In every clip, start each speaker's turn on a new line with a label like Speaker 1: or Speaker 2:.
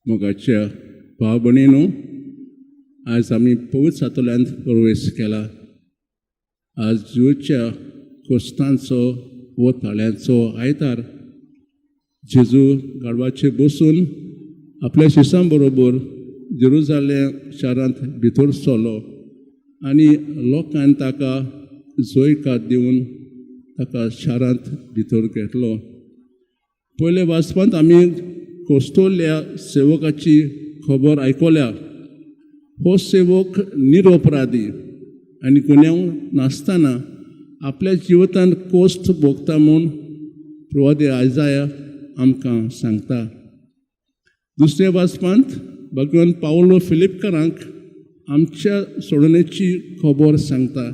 Speaker 1: मोगाच्या भाव भयणींनो, आज आमी पवित्र सातोल्यांत प्रवेश केला. आज जेजूच्या कोस्तांचो वो ताळ्यांचो आयतार. जेजू गाडवाचेर बसून आपल्या शिसां बरोबर जेरुजालेम शारांत भितर सरलो आनी लोकान ताका जयकार दिवन ताका शारांत भितर घेतलो. पयल्या वाचपांत आमी कोस्तोल्या सेवकाची खबर आयकल्या. हो सेवक निरपराधी आनी गुन्यांव नासतना आपल्या जिवितांत कोश्ट भोगता म्हूण प्रवादी आयजाया आमकां सांगता. दुसऱ्या वाचपांत भगवान पावलो फिलिपकारांक आमच्या सोडणेची खबर सांगता.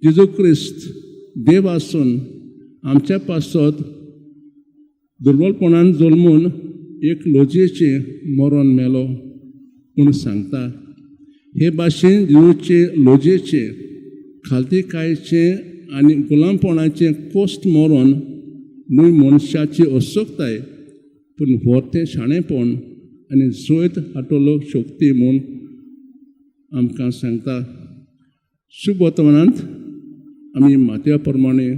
Speaker 1: जेजू क्रिस्त देव आसून आमच्या पासत दुर्बलपणान जल्मून एक लोजयेचें मरण मेलो म्हूण सांगता. हे भाशेन जेजूचे लोजयेचे, खालतीकायेचें आनी गुलामपणाचें कोश्ट मरण न्हय मनशाची असक्ताय, पूण व्हरतें शाणेपण आनी जैत हाडटलो शक्ती म्हूण आमकां सांगता. शुभ वर्तमानांत आमी मात्या प्रमाणे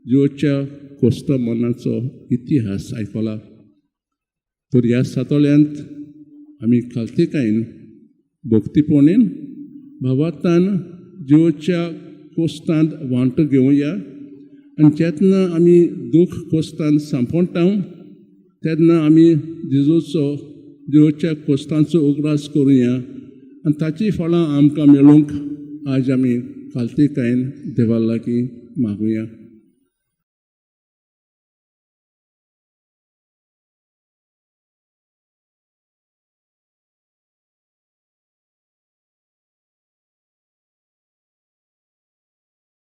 Speaker 1: जिवच्या कोश्ट मरणाचो इतिहास आयकला. तर ह्या सातोळ्यांत आमी खालतीकायेन, भक्तीपणेन, भावार्थान जिवच्या कोश्टांत वांटो घेवया आनी जेन्ना आमी दूख कोश्टांत सांपडटा तेन्ना आमी जेजूचो, जिवच्या कोश्टांचो उगडास करुया आनी ताची फळां आमकां मेळूंक आज आमी खालतीकायेन देवा लागीं मागुया.